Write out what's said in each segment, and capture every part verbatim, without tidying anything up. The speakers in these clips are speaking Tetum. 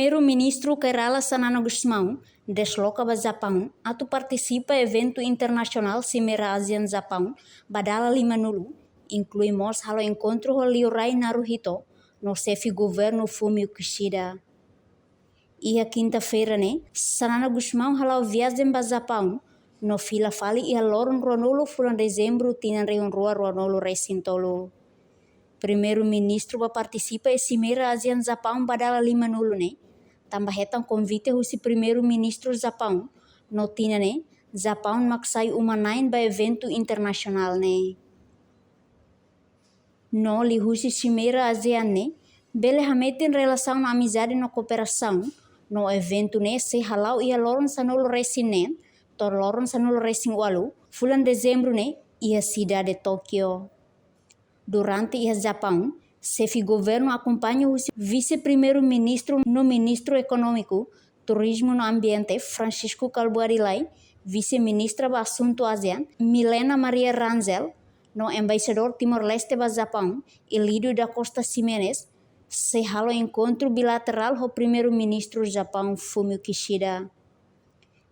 Primeiru-Ministru Kay Rala Xanana Gusmão desloka ba Japaun atu partisipa eventu internasionál Simeira ASEAN Japaun ba dala limanulu, inklui mós halo enkontru ho Liurai Naruhito no xefe governu Fumio Kishida. Iha kinta-feira ne'e, Xanana Gusmão hala'o viajen ba Japaun, no fila fali iha loron ruanulu fulan Dezembru tinan rihun rua ruanulu resin tolu. Primeiru-Ministru ba partisipa iha Simeira ASEAN Japaun ba dala limanulu ne'e, tanba hetan konvite husi Primeiru-Ministru Japaun, no tinan ne'e, Japaun mak sai uma-na'in ba eventu internasionál ne'e. No liuhusi Simeira ASEAN ne'e, bele hametin relasaun amizade no kooperasaun, no eventu ne'e sei hala'o iha loron sanulu resin neen to'o loron sanulu resin ualu fulan Dezembru ne'e iha sidade Tókiu. Durante iha Japaun, xefe governu akompaña husi Vise-Primeiru-Ministru no Ministru Ekonómiku, Turizmu no Ambiente, Francisco Kalbuadi Lay, Vise-Ministra ba Asuntu ASEAN, Milena Maria Rangel, no Embaixadór Timor-Leste ba Japaun, Elidio da Costa Ximenes, sei halo enkontru bilaterál ho Primeiru-Ministru Japaun, Fumio Kishida.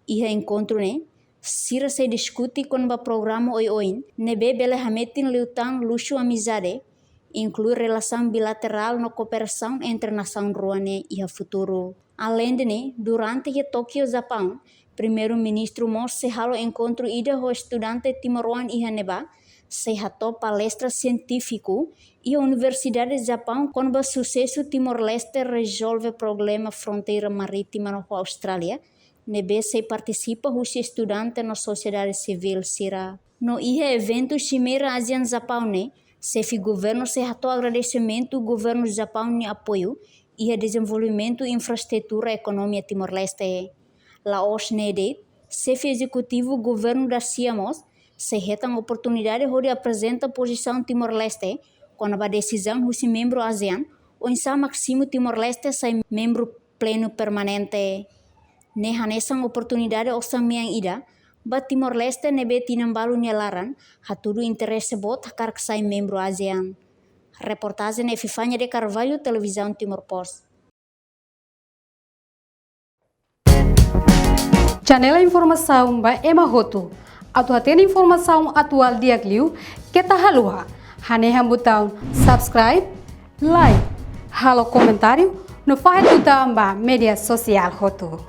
Iha enkontru ne'e, sira sei diskute kona-ba programa oioin ne'ebé bele hametin liután luxu amizade, inklui relasaun bilaterál no kooperasaun entre nasaun rua ne'e iha futuru. Aleinde ne'e, durante iha Tókiu, Japaun, Primeiru-Ministru mós sei halo enkontru ida ho estudante timoroan iha ne'ebá, sei hato'o palestra sientífiku iha Universidade Japaun kona-ba susesu Timor-Leste rezolve problema fronteira marítima no ho Austrália, ne'ebé sei partisipa husi estudante no sosiedade sivíl sira. No iha eventu Simeira ASEAN Japaun ne'e, xefe governu sei hato'o agradesimentu governu Japaun nia apoiu iha dezenvolvimentu infraestrutura ekonomia Timor-Leste. La'ós ne'e de'it, xefe ezekutivu governu dasia mós sei hetan oportunidade hodi aprezenta pozisaun Timor-Leste kona-ba desizaun husi membru ASEAN, oinsá mak simu Timor-Leste sai membru plenu permanente. Ne'e hanesan oportunidade osan-mean ida ba Timor-Leste ne'ebé tinan balu nia laran hatudu interese boot hakarak sai membru ASEAN. Reportajen Epifania de Carvalho, Televizaun Timor Post. Janela informasaun ba ema hotu. Atu hatene informasaun atuál di'ak liu, keta haluha hanehan butaun subscribe, like, halo komentáriu, no fahe tutan ba média sosiál hotu.